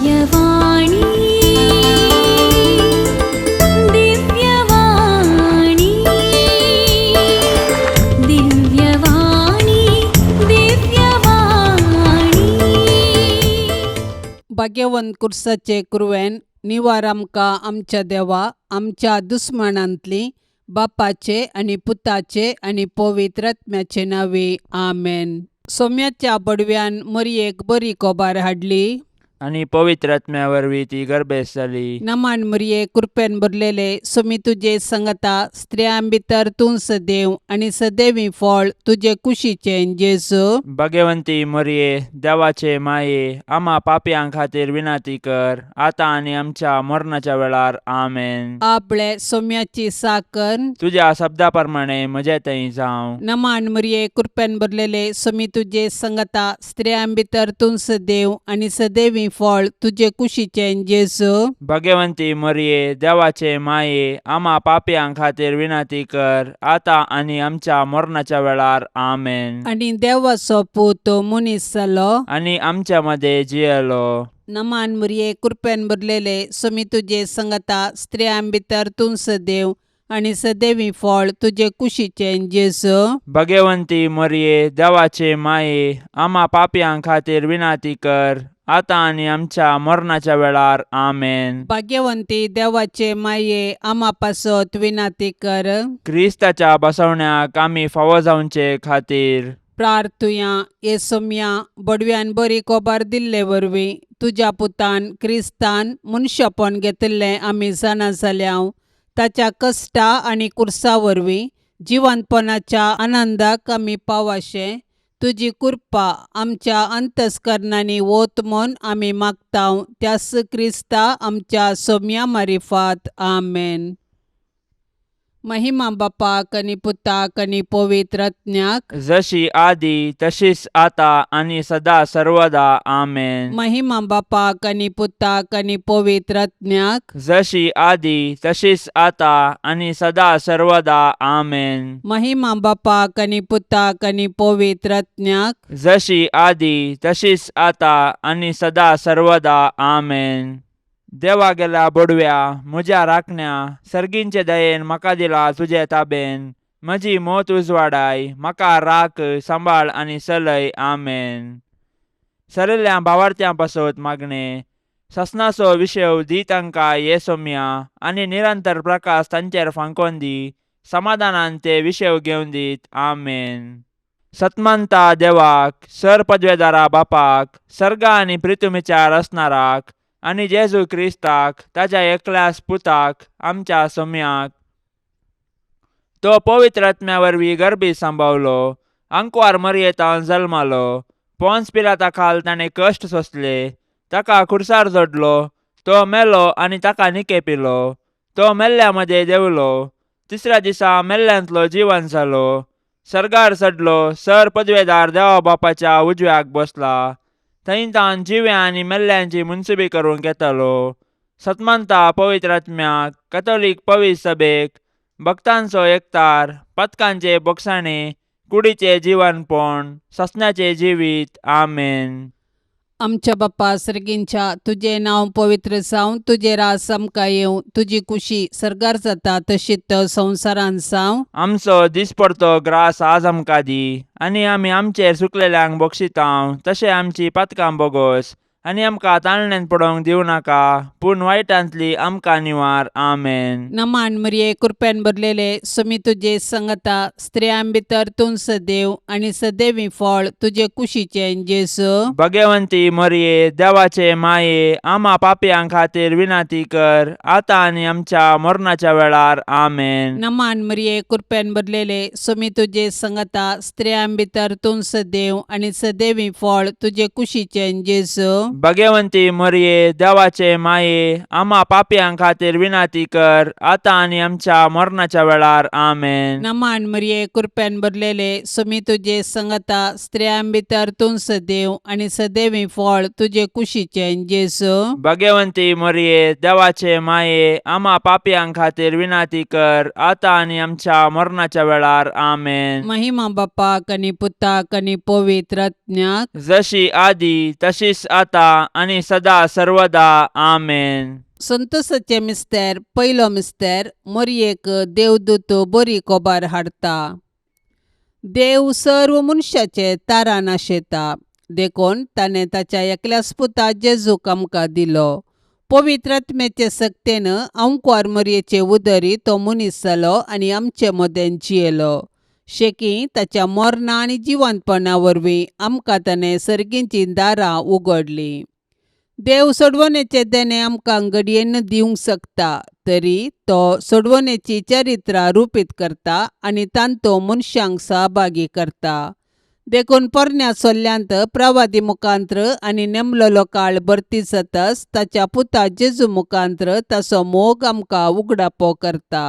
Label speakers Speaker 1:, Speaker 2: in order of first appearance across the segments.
Speaker 1: दिव्यवाणी, दिव्यवाणी, दिव्यवाणी, दिव्यवाणी.
Speaker 2: भाग्यवंत कुर्साचे कुरवेन निवार आमकां आमच्या देवा आमच्या दुस्मानांतली बापाचे आनी पुताचे आनी पवित्र आत्म्याचे नांवे आमेन. सोम्याच्या बडव्यान मरयेक बरी कोबार हाडली
Speaker 3: आनी पवित्र आत्म्या वरवीं ती गर्भेस्त जाली.
Speaker 2: नमान मरये, कृपेन भरलेले, सोमी तुजे संगता, स्त्रियां भितर तूं सदैव आनी सदैवी फळ तुजे कुशीचें जेजू.
Speaker 3: भगवंती मरये, देवाचे माये, आमा पापयां खातीर विनंती कर, आतां आनी आमच्या मरणाच्या वेळार. आमेन.
Speaker 2: आपले सोम्याची साकर.
Speaker 3: तुज्या शब्दा प्रमाणे म्हजे थंय जावं.
Speaker 2: नमान मरये, कृपेन भरलेले, सोमी तुजे संगता, स्त्रियां भितर तूं सदैव आनी सदैवी फळ तुजे कुशीचें जेजू.
Speaker 3: भगवंती मरये, देवाचे माये, आमा पापयां खातीर विनंती कर, आतां आनी आमच्या मरणाच्या वेळार. आमेन.
Speaker 2: आनी देवाचो पूत मनीस जालो
Speaker 3: आनी आमच्या मदें जियेलो.
Speaker 2: नमान मरये, कृपेन भरलेले, सोमी तुजे संगता, स्त्रियां भितर तूं सदैव आनी सदैवी फळ तुजे कुशीचें जेजू.
Speaker 3: भगवंती मरये, देवाचे माये, आमा पापयां खातीर विनंती कर, आतां आनी आमच्या मरणाच्या वेळार. आमेन.
Speaker 2: भाग्यवंती देवाचे माये, आमा पासत विनंती कर.
Speaker 3: क्रिस्ताच्या बसवण्याक आमी फावो जावचे खातीर
Speaker 2: प्रार्थुया. हे सोम्या, बडव्यान बरी कोबार दिल्ले वरवीं तुज्या पुतान क्रिस्तान मनशापण घेतिल्लें आमी जाणा जाल्या. ताच्या कश्टा आनी कुर्सा वरवीं जिवंतपणाच्या आनंदाक आमी पावाशें तुजी कृपा आमच्या अंतस्करणांनी वत म्हूण आमी मागता, त्यास क्रिस्ता आमच्या सोम्या मारिफात. आमेन. महिमा बापाक आनी पुताक आनी पवित्र आत्म्याक.
Speaker 3: जशी आदी तशीच आता आनी सदा सर्वदा. आमेन.
Speaker 2: महिमा बापाक आनी पुताक आनी पवित्र आत्म्याक.
Speaker 3: जशी आदी तशीच आता आनी सदा सर्वदा. आमेन.
Speaker 2: महिमा बापाक आनी पुताक आनी पवित्र आत्म्याक.
Speaker 3: जशी आदी तशीच आता आनी सदा सर्वदा. आमेन. देवा गेल्या बोडव्या, म्हज्या राखण्या, सर्गींचे दयेन म्हाका दिला तुजे ताबेन. म्हजी मोत उजवाडाय, म्हाका राख, सांबाळ आनी चलय. आमेन. सरिल्ल्या भावार्थ्यां पासत मागणें. ससनाचो विशेव दी तांकां ये सोम्या आनी निरंतर प्रकाश तांचेर फांकोन दी. समाधानान ते विशेव घेवन दीत. आमेन. सतमंता देवाक, सर पदवेदारा बापाक, सर्गा आनी प्रितुमीच्या रचणाराक आनी जेजू क्रिस्ताक ताच्या एकल्याच पुताक, आमच्या सोम्याक, तो पवित्र आत्म्या वरवीं गर्भी सांबावलो, आंकवार मरयेतान जल्मालो, पोन्स पिलाता खाल ताणें कश्ट सोंसले, ताका खुर्सार जोडलो, तो मेलो आनी ताका निकेपिलो, तो मेल्ल्या मदें देंवलो, तिसऱ्या दिसा मेल्ल्यांतलो जिवन जालो, सर्गार चडलो, सर पदवेदार देवा बापाच्या उजव्याक बसला, थंय तावन जिव्या आनी मेल्ल्यांची मुनसुबी करूंक येतालो. सतमंता पवित्र आत्म्याक, कथोलीक पवित्र सभेक, भक्तांचो एकतार, पथकांचे बोगसाणे, कुडीचे जिवनपण, ससण्याचे जिवीत. आमेन.
Speaker 2: आमच्या बाप्पा सर्गींच्या, तुजें नांव पवित्र जावं, तुजें राज आमकां येवं, तुजी कुशी सर्गार जाता तशीच संवसारांत जावं.
Speaker 3: आमचो दिसपडतो ग्रास आज आमकां दी आनी आमी आमचेर चुकलेल्यांक बक्षितांव तशें आमची पातकां बोगोस आनी आमकां ताळण्यांत पडोवंक दिवं नाका, पूण वायटांतली आमकां निवार. आमेन.
Speaker 2: नमान मरिये, कृपेन भरलेले, सुमी तुजे संगता, स्त्रियां भितर तूं सदैव आनी सदैवी फळ तुजे कुशीचें जेजू.
Speaker 3: भगवंती मरिये, देवाचे माये, आमा पापयां खातीर विनंती कर, आतां आनी आमच्या मरणाच्या वेळार. आमेन.
Speaker 2: नमान मरिये, कृपेन भरलेले, सुमी तुजे संगता, स्त्रियां भितर तूं सदैव आनी सदैवी फळ तुजे कुशीचें जेजू.
Speaker 3: भगवंती मरिये, देवाचे माये, आमा पापयां खातीर विनंती कर, आतां आनी आमच्या मरणाच्या वेळार. आमेन.
Speaker 2: नमान मरिये, कृपेन भरलेले, सुमी तुजे संगता, स्त्रियां भितर तूं सदैव आनी सदैवी फळ तुजे कुशीचें जेजू.
Speaker 3: भगवंती मरिये, देवाचे माये, आमा पापयां खातीर विनंती कर, आतां आनी आमच्या मरणाच्या वेळार. आमेन.
Speaker 2: महिमा बापाक आनी पुताक आनी पवित्र आत्म्याक.
Speaker 3: जशी आदी तशीच आता आनी सदा सर्वदा आमेन.
Speaker 2: संतोसाचें मिस्तेर. पयलो मिस्तेर. मोरयेक देवदूत बरी कोबार हाडटा. देव सर्व मनशाचे तारान आशेता, देखून ताणें ताच्या एकल्याच पुता जेजूक आमकां दिलो. पवित्र आत्म्याचे सक्तेन अंकवार मोरयेचे उदरी तो मनीस जालो आनी आमचे मदें जियेलो. शेकी ताच्या मरणा आनी जिवंतपणा वरवीं आमकां ताणें सर्गीचीं दारां उगडलीं. देव सोडवणेचें देणें आमकां घडयेन दिवंक शकता, तरी तो सोडवणेची चरित्रां रुपीत करता आनी तांतो मनशांक सहभागी करता. देखून पोरण्या सोल्ल्यांत प्रवादी मुखांत्र आनी नेमलेलो काळ भरती जातच ताच्या पुता जेजू मुखांत्र ताचो मोग आमकां उगडापो करता.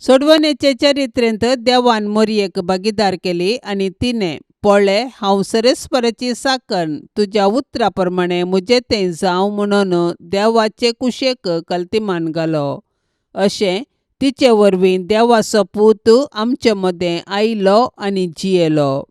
Speaker 2: सोडवणेचे चरित्रेंत देवान मोरयेक भागीदार केली आनी तिणें पळय, हांव सरेस्पराची साकन, तुज्या उतरा प्रमाणें म्हजें तें जावं म्हणून देवाचे कुशेक कल्तिमान घालो. अशें तिचे वरवीं देवाचो पूत आमचे मदें आयलो आनी जियेलो.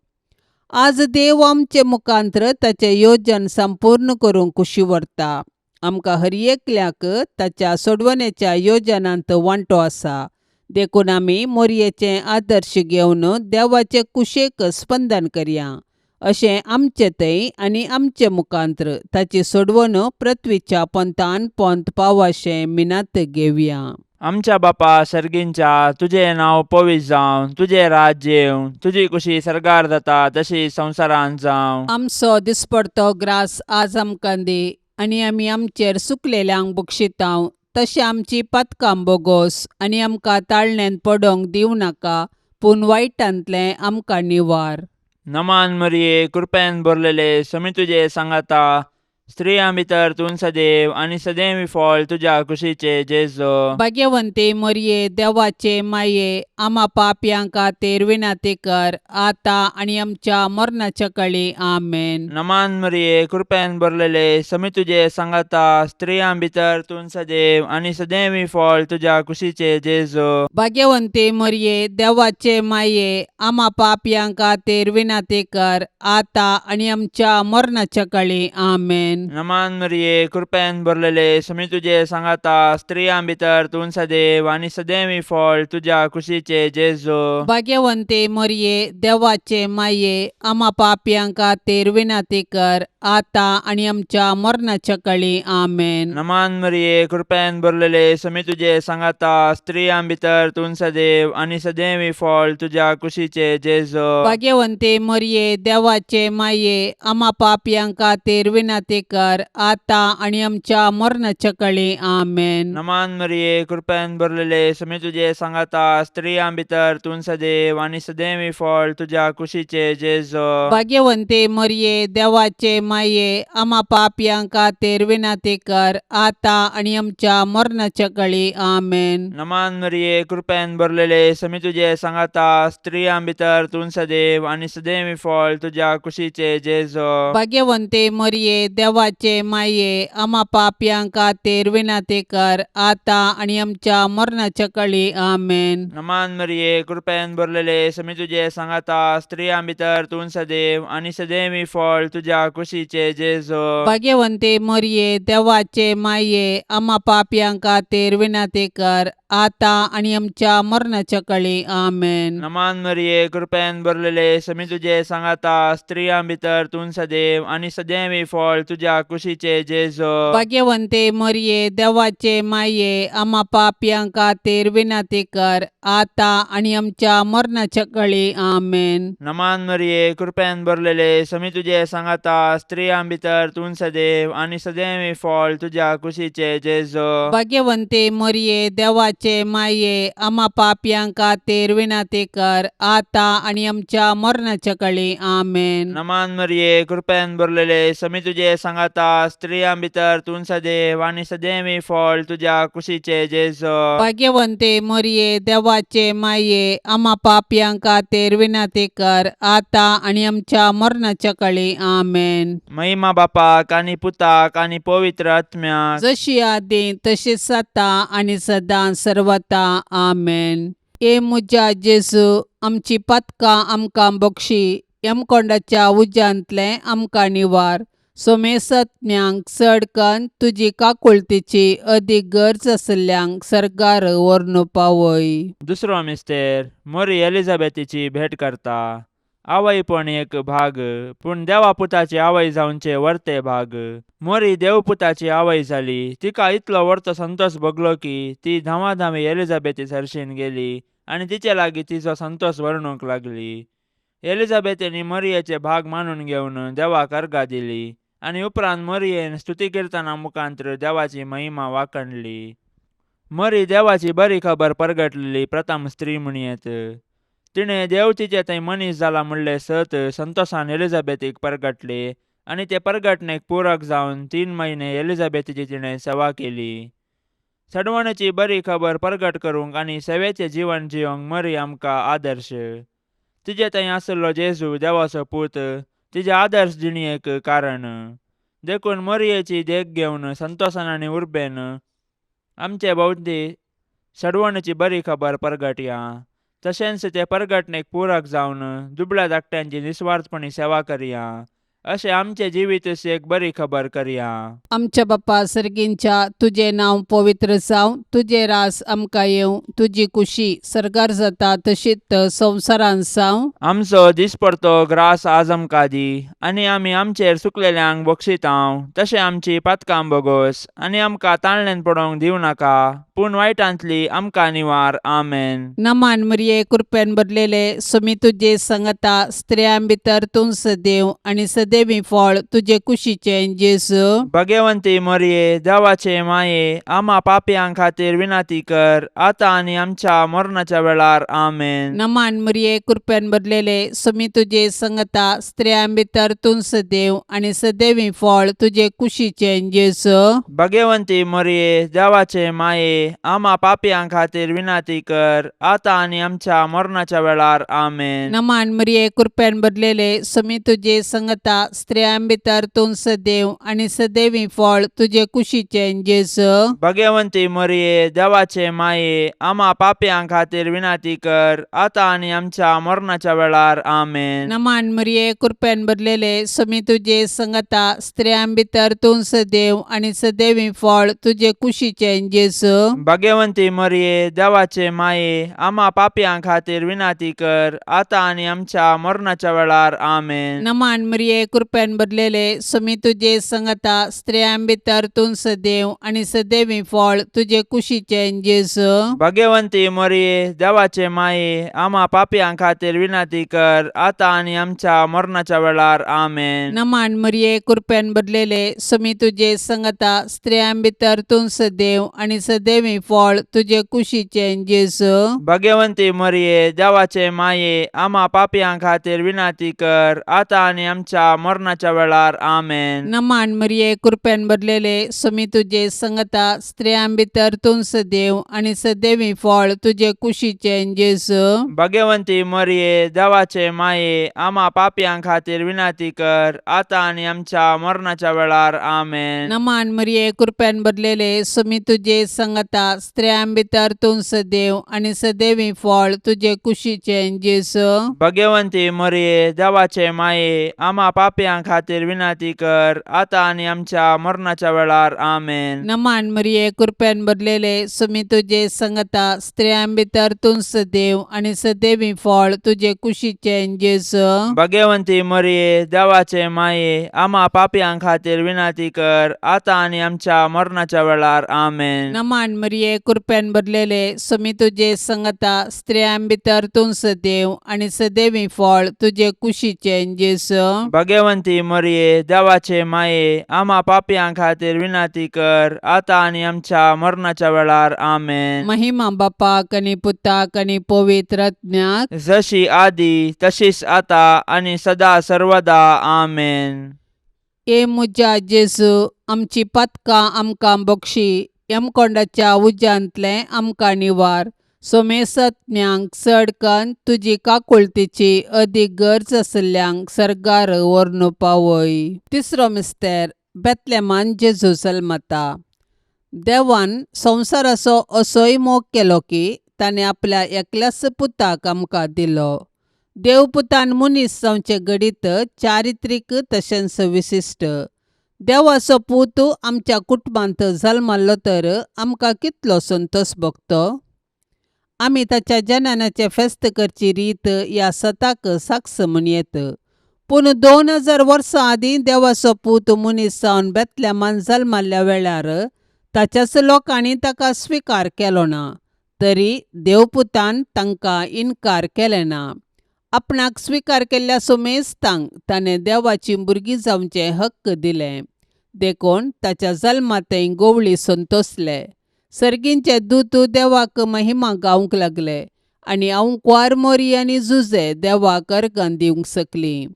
Speaker 2: आज देव आमचे मुखांत्र ताचें योजन संपूर्ण करूंक कुशी व्हरता. आमकां हर एकल्याक ताच्या सोडवणेच्या योजनांत वांटो आसा, देखून आमी मोरयेचें आदर्श घेवन देवाचे कुशेक स्पंदन करया. अशें आमचे थंय आनी आमचे मुखांत्र ताची सोडवण पृथ्वीच्या पोंतान पोंत पावाशें मिनात घेवया.
Speaker 3: आमच्या बापा सर्गींच्या, तुजें नांव पवित्र जावं, तुजें राज्य येवं, तुजी कुशी सर्गार जाता तशी संवसारांत जावं.
Speaker 2: आमचो दिसपडतो ग्रास आज आमकां दी आनी आमी आमचेर सुकलेल्यांक बक्षितांव तशें आमची पातकां बोगोस आनी आमकां ताळण्यांत पडोंक दिवं नाका, पूण वायटांतलें आमकां निवार.
Speaker 3: नमान मरिये, कृपेन भरलेले, समी तुजे सांगाता, स्त्रियां भितर तूं सदैव आनी सदैव फळ तुज्या कुशीचे जेजो.
Speaker 2: भाग्यवंती मोरये, देवाचे माये, आमा पापयां खातीर विनंती कर, आतां आनी आमच्या मरणाच्या कळी. आमेन.
Speaker 3: नमान मरिये, कृपेन भरलेले, समी तुजे सांगाता, स्त्रियां भितर तूं सदैव आनी सदैव फळ तुज्या कुशीचे जेजो.
Speaker 2: भाग्यवंती मोरये, देवाचे माये, आमा पापयां खातीर विनंती कर, आतां आनी आमच्या मरणाच्या कळी. आमेन.
Speaker 3: नमान मरिये, कृपेन भरलेले, समी तुजे सांगाता, स्त्रियां भितर तूं सदैव आनी सदैव फळ तुज्या कुशीचे जेजो.
Speaker 2: भाग्यवंती मोरये, देवाचे माये, आमा पापयां खातीर विनंती कर, आतां आनी आमच्या मरणाच्या कळी. आमेन.
Speaker 3: नमान मरिये, कृपेन भरलेले, समी तुजे सांगाता, स्त्रियां भितर तूं सदैव आनी सदैव फळ तुज्या कुशीचे जेजो.
Speaker 2: भाग्यवंती मोरये, देवाचे माये, आमा पापयां खातीर विनंती कर, आतां आनी आमच्या मरणाच्या कळी. आमेन.
Speaker 3: नमान मरिये, कृपेन भरलेले, समी तुजे सांगाता, स्त्रियां भितर तूं सदैव आनी सदैव फळ तुज्या कुशीचे जेजो.
Speaker 2: भाग्यवंती मोरये, देवाचे माये, आमा पापयां खातीर विनंती कर, आतां आनी आमच्या मरणाच्या कळी. आमेन.
Speaker 3: नमान मरिये, कृपेन भरलेले, समी तुजे सांगाता, स्त्रियां भितर तूं सदैव आनी सदैव फळ तुज्या कुशीचे जेजो.
Speaker 2: भाग्यवंती मोरये, देवाचे माये, आमा पापयां खातीर विनंती कर, आतां आनी आमच्या मरणाच्या कळी. आमेन.
Speaker 3: नमान मरिये, कृपेन भरलेले, समी तुजे सांगाता, स्त्रियां भितर तूं सदैव आनी सदैव फळ तुज्या कुशीचे जेजो.
Speaker 2: भाग्यवंती मोरये, देवाचे माये, आमा पापयां खातीर विनंती कर, आतां आनी आमच्या मरणाच्या कळी. आमेन.
Speaker 3: नमान मरिये, कृपेन भरलेले, समी तुजे सांगाता, स्त्रियां भितर तूं सदैव आनी सदैव फळ तुज्या कुशीचे जेजो.
Speaker 2: भाग्यवंती मोरये, देवाचे माये, आमा पापयां खातीर विनंती कर, आतां आनी आमच्या मरणाच्या कळी. आमेन.
Speaker 3: नमान मरिये, कृपेन भरलेले, समी तुजे सांगाता, स्त्रियां भितर तूं सदैव आनी सदैव फळ तुज्या कुशीचे जेजो.
Speaker 2: भाग्यवंती मोरये, देवाचे माये, आमा पापयां खातीर विनंती कर, आतां आनी आमच्या मरणाच्या कळी. आमेन.
Speaker 3: नमान मरिये, कृपेन भरलेले, समी तुजे सांगाता, स्त्रियां भितर तूं सदैव आनी सदैव फळ तुज्या कुशीचे जेजो.
Speaker 2: भाग्यवंती मोरये, देवाचे माये, आमा पापयां खातीर विनंती कर, आतां आनी आमच्या मरणाच्या कळी. आमेन.
Speaker 3: महिमा बापाक आनी पुताक आनी पवित्र आत्म्याक,
Speaker 2: जशी आदी तशीच आतां आनी सदां सर्वता. आमेन. ए म्हज्या जेजू, आमची पातकां आमकां बक्षी, यमकोंडाच्या उज्यांतलें आमकां निवार. सोमेसत्म्यांक चड कन्न तुजी काकुळतीची अदीक गरज आशिल्ल्यांक सर्गार व्हरून पावय.
Speaker 3: दुसरो मिस्तेर मोरी एलिझाबेथीची भेट करता. आवयपण एक भाग, पूण देवा पुताची आवय जावचे वर्ते भाग. मोरी देवपुताची आवय जाली. तिका इतलो वर्तो संतोष भोगलो की ती धांवाधांवी एलिझाबेथी सरशीन गेली आनी तिचे लागीं तिचो संतोष वर्णूंक लागली. एलिझाबेथीन मरियेचे भाग मानून घेवन देवाक अर्गां दिली आनी उपरांत मरियेन स्तुती किर्तना मुखांत्र देवाची महिमा वाखणली. मरी देवाची बरी खबर परगटलेली प्रथम स्त्री म्हणयेत. तिणें देव तिचे थंय मनीस जाला म्हणलें सत संतोषान एलिझाबेथीक परगटले आनी ते परगटणेक पूरक जावन 3 म्हयने एलिझाबेथीची तिणें सेवा केली. सडवणेची बरी खबर परगट करूंक आनी सेवेचें जिवन जियोंक मरी आमकां आदर्श. तिजे थंय आशिल्लो जेजू देवाचो पूत तिजे आदर्श जिणेक कारण. देखून मरियेची देख घेवन संतोषान आनी उर्बेन आमचे भोंवती सडवणेची बरी खबर परगटया. तशेंच ते परगटणेक पूरक जावन दुबळ्या धाकट्यांची निस्वार्थपणी सेवा करया. अशें आमचें जिवीत एक बरी खबर करया.
Speaker 2: आमच्या बापा सर्गींच्या, तुजें नांव पवित्र जावं, तुजें रास आमकां येवं, तुजी कुशी सर्गार जाता तशीच संवसारांत जावं.
Speaker 3: आमचो दिसपडतो ग्रास आज आमकां दी आनी आमी आमचेर चुकलेल्यांक बक्षितांव तशें आमची पातकां बोगोस आनी आमकां ताळण्यान पडोवंक दिवं नाका, पूण वायटांतली आमकां निवार. आमेन.
Speaker 2: नमान मरिये, कृपेन भरलेले, सुमी तुजे संगता, स्त्रियां भितर तूं सदैव आनी सदैवी फळ तुजे कुशीचें जेजू.
Speaker 3: भगवंती मरिये, देवाचे माये, आमा पापयां खातीर विनंती कर, आतां आनी आमच्या मरणाच्या वेळार. आमेन.
Speaker 2: नमान मरिये, कृपेन भरलेले, सुमी तुजे संगता, स्त्रियां भितर तूं सदैव आनी सदैवी फळ तुजे कुशीचें जेजू.
Speaker 3: भगवंती मरिये, देवाचे माये, आमा पापयां खातीर विनंती कर, आतां आनी आमच्या मरणाच्या वेळार. आमेन.
Speaker 2: नमान मरिये, कृपेन भरलेले, सुमी तुजे संगता, स्त्रियां भितर तूं सदैव आनी सदैवी फळ तुजे कुशीचें जेजू.
Speaker 3: भगवंती मरिये, देवाचे माये, आमा पापयां खातीर विनंती कर, आतां आनी आमच्या मरणाच्या वेळार. आमेन.
Speaker 2: नमान मरिये, कृपेन भरलेले, सुमी तुजे संगता, स्त्रियां भितर तूं सदैव आनी सदैवी फळ तुजे कुशीचें जेजू.
Speaker 3: भगवंती मरिये, देवाचे माये, आमा पापयां खातीर विनंती कर, आतां आनी आमच्या मरणाच्या वेळार. आमेन.
Speaker 2: नमान मरिये, कृपेन भरलेले, सुमी तुजे संगता, स्त्रियां भितर तूं सदैव आनी सदैवी फळ तुजे कुशीचें जेजू.
Speaker 3: भगवंती मरिये, देवाचे माये, आमा पापयां खातीर विनंती कर, आतां आनी आमच्या मरणाच्या वेळार. आमेन.
Speaker 2: नमान मरिये, कृपेन भरलेले, सुमी तुजे संगता, स्त्रियां भितर तूं सदैव आनी सदैवी फळ तुजे कुशीचें जेजू.
Speaker 3: भगवंती मरिये, देवाचे माये, आमा पापयां खातीर विनंती कर, आतां आनी आमच्या मरणाच्या वेळार. आमेन.
Speaker 2: नमान मरिये, कृपेन भरलेले, सुमी तुजे संगता, स्त्रियां भितर तूं सदैव आनी सदैवी फळ तुजे कुशीचें जेजू.
Speaker 3: भगवंती मरिये, देवाचे माये, आमा पापयां खातीर विनंती कर, आतां आनी आमच्या मरणाच्या वेळार. आमेन.
Speaker 2: नमान मरिये, कृपेन भरलेले, सुमी तुजे संगता, स्त्रियां भितर तूं सदैव आनी सदैवी फळ तुजे कुशीचें जेजू.
Speaker 3: भगवंती मरिये, देवाचे माये, आमा पापयां खातीर विनंती कर, आतां आनी आमच्या मरणाच्या वेळार. आमेन.
Speaker 2: नमान मरिये, कृपेन भरलेले, सुमी तुजे संगता, स्त्रियां भितर तूं सदैव आनी सदैवी फळ तुजे कुशीचें जेजू.
Speaker 3: भगवंती मरिये, देवाचे माये, आमा पापयां खातीर विनंती कर, आतां आनी आमच्या मरणाच्या वेळार. आमेन.
Speaker 2: नमान मरिये, कृपेन भरलेले, सुमी तुजे संगता, स्त्रियां भितर तूं सदैव आनी सदैवी फळ तुजे कुशीचें जेजू.
Speaker 3: भगवंती मरिये, देवाचे माये, आमा पापयां खातीर विनंती कर, आतां आनी आमच्या मरणाच्या वेळार. आमेन.
Speaker 2: महिमा बापाक आनी पुताक आनी पवित्र आत्म्याक,
Speaker 3: जशी आदी तशीच आता आनी सदा सर्वदा. आमेन.
Speaker 2: ए म्हज्या जेजू, आमची पातकां आमकां बक्षी, यमकोंडाच्या उज्यांतलें आमकां निवार, सोमेसत्म्यांक चड कन्न तुजी काकुळतीची अदीक गरज आशिल्ल्यांक सर्गार व्हरून पावय. तिसरो मिस्तेर, बेतलेमान जेजू जल्मता. देवान संवसाराचो असोय मोग केलो की ताणें आपल्या एकल्याच पुताक आमकां दिलो. देवपुतान मनीस जावचें घडीत चारित्रीक तशेंच विशिश्ट. देवाचो पूत आमच्या कुटुंबांत जल्मल्लो तर आमकां कितलो संतोश भोगतो. आमी ताच्या जननाचें फेस्त करची रीत ह्या सताक साक्ष म्हूण येत. पूण 2000 वर्सां आदीं देवाचो पूत मनीस जावन बेतलेमान जल्मल्ल्या वेळार ताच्याच लोकांनी ताका स्विकार केलो ना, तरी देवपुतान तांकां इनकार केलें ना. आपणाक स्विकार केल्ल्या सुमेस्तांक ताणें देवाचीं भुरगीं जावचें हक्क दिलें. देखून ताच्या जल्मांतय गोवळी संतोसले. सर्गींचे दूत देवाक महिमा गावंक लागले आनी आंवकुवार मोरी आनी जुजे देवाक अर्गां दिवंक शकलीं.